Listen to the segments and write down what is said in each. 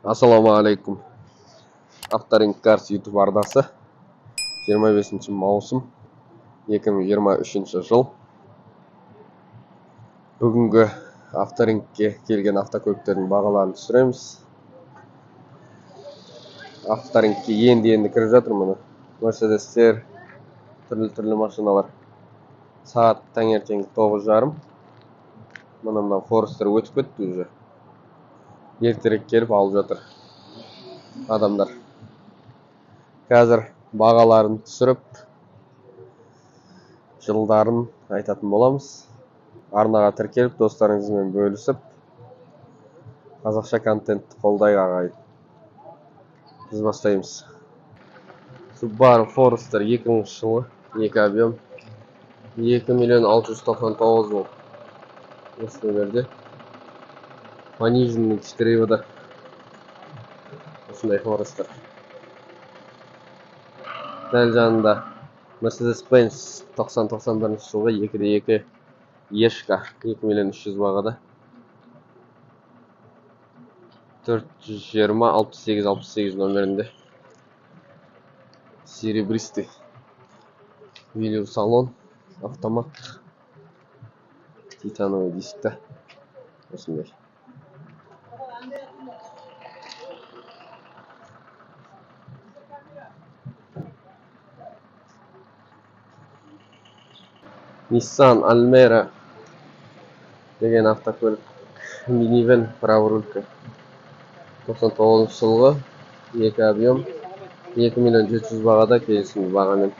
Ассалаумағалейкум. Авторынок Карс YouTube арнасы. 25 маусым 2023 жыл. Бүгінгі авторынокке келген автокөліктердің бағаларын түсіреміз. Авторынокке енді-енді кіріп жатыр міне. Мерседестер, түрлі-түрлі машиналар. Сағат таңертеңгі 9:30. Мына мынау Форестер өтіп кетті уже. Ертерек келіп алып жатыр адамдар. Қазір бағаларын түсіріп, жылдарын айтатын боламыз. Арнаға тіркеліп, достарыңызбен бөлісіп, қазақша контентті қолдай ағайын. Біз бастаймыз. Subaru Forester 2000 жылы, 2 объем, 2 миллион 699 мың. Осы нөмірде. Пониженный 4 вода. Осындай Forester. Дәл жанында Mercedes-Benz 90-91 жылғы 2.2 Ешка 2 миллион 300 бағада. 420 68 68 номерінде. Серебристый велюр салон, автомат, титановый дискті. Осындай. Nissan Almera деген автокөлік, минивэн, праворулька. 99 жылғы, 2 объем, 2 миллион 700 бағада, келісімді бағамен.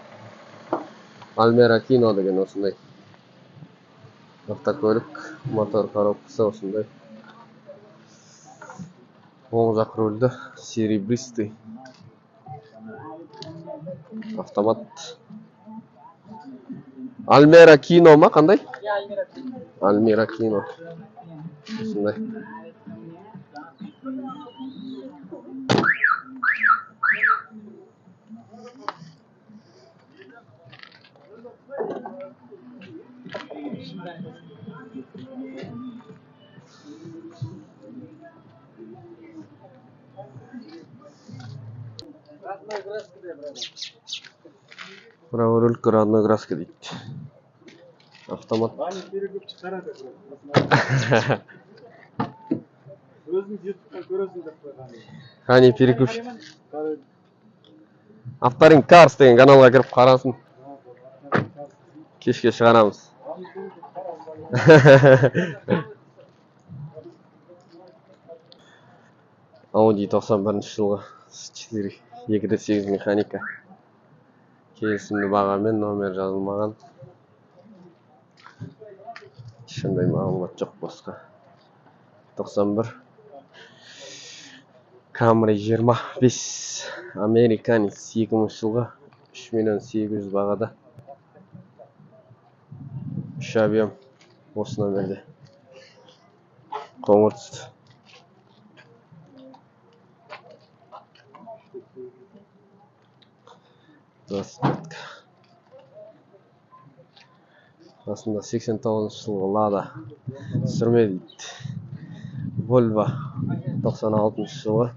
Almera Kino деген осындай автокөлік, мотор коробкасы осындай. Оң жақ рульді, серебристый, автомат. Almera Kino ма қандай? Almera Kino. Осындай. Праворулька родной краска дейді. Автомат. Өзіңіз ютубтан көресің деп қойған. Қане перекупщик. Авторынок Карс деген каналға кіріп қарасын. Кешке шығарамыз. Audi 91 жылғы S4 2.8 механика. Келісімді бағамен, номер жазылмаған. Ешқандай мағлұмат жоқ басқа. 91 Camry 25 американец 2000 жылғы 3 миллион 800 бағада. 3 объем осы номерде. Қоңыр түсті. 25. Қасында 89 жылғы Лада сүрме дейді. Volvo 96 жылғы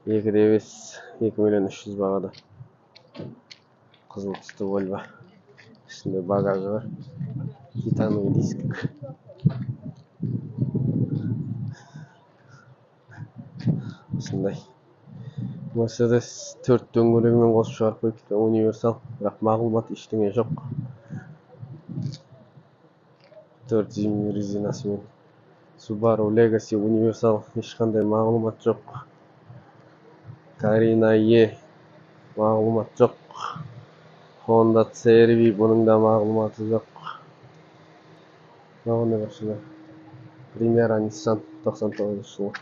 2.5 2 миллион 300 бағада. Қызыл түсті Volvo. Ішінде багажы бар. Титановый диск. Осындай. Mercedes 4 дөңгелегімен қосып шығарып қойыпты, универсал, бірақ мағлұмат ештеңе жоқ. 4 зимний резинасымен. Subaru Legacy универсал, ешқандай мағлұмат жоқ. Carina E мағлұмат жоқ. Honda CR-V бұның да мағлұматы жоқ. Мынау машина. Primera Nissan 99 жылы.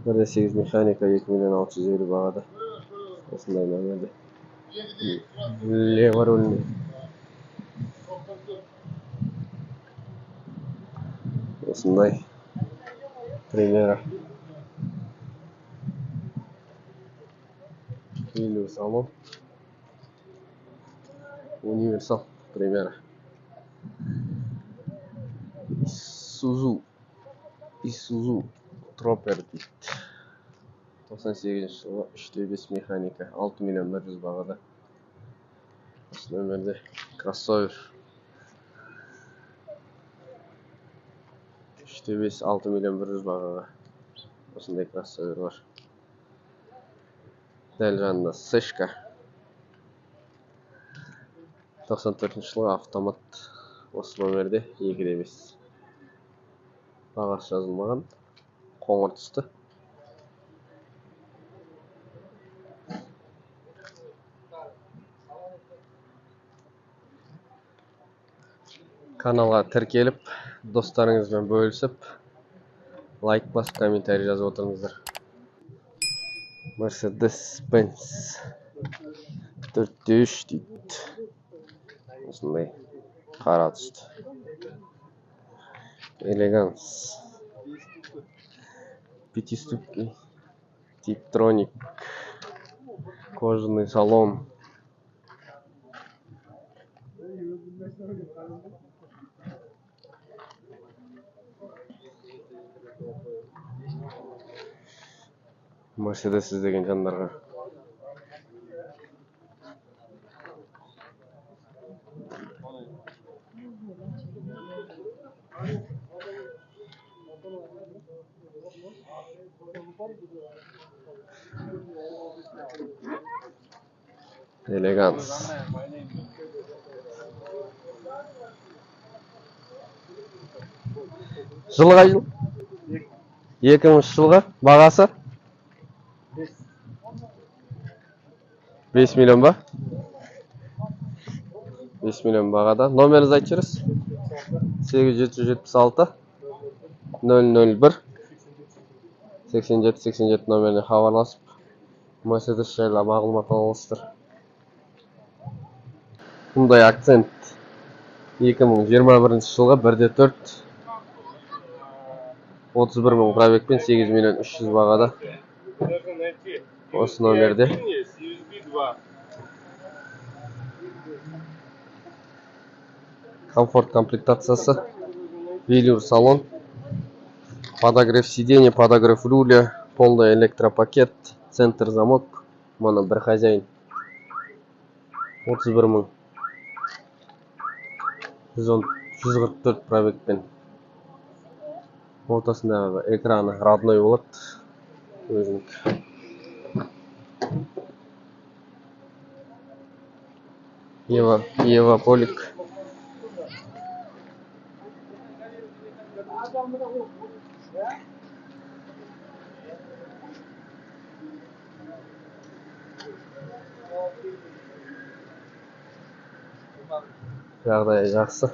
1.8 механика 2 миллион 650 бағада. Осындай номерде. Леворульный. Осындай Примера. Велюр салон. Универсал Примера. Isuzu. Isuzu. Тропер дейді. 98 жылғы 3.5 механика, 6 миллион 100 бағада. Осы нөмірде кроссовер. 3.5, 6 миллион 100 бағаға. Осындай кроссовер бар. Дәл жанында Сешка. 94 жылғы автомат. Осы нөмірде 2.5. Бағасы жазылмаған. Қоңыр түсті. Каналға тіркеліп, достарыңызбен бөлісіп, лайк басып, комментарий жазып отырыңыздар. Mercedes-Benz 4.3 дейді. Осындай қара түсті. Элеганс. Пятиступки. Типтроник. Кожаный салон. Мерседес іздеген жандарға. Элеганс. Жылы қай жыл? 2000 жылғы бағасы? 5 миллион ба? 5 миллион бағада. Номеріңізді айтып жібересіз? 8776 001 87 87 номеріне хабарласып, Mercedes жайлы мағлұмат ала аласыздар. Hyundai Accent 2021 жылғы 1.4 31 мың пробегпен 8 миллион 300 бағада. Осы номерде. Комфорт комплектациясы, велюр салон, подогрев сиденья, подогрев руля, полный электропакет, центр замок, мына бір хозяин. 31 мың 144 пробегпен. Ортасындағы экраны родной болады өзінікі. Ева Полик. Жағдайы жақсы.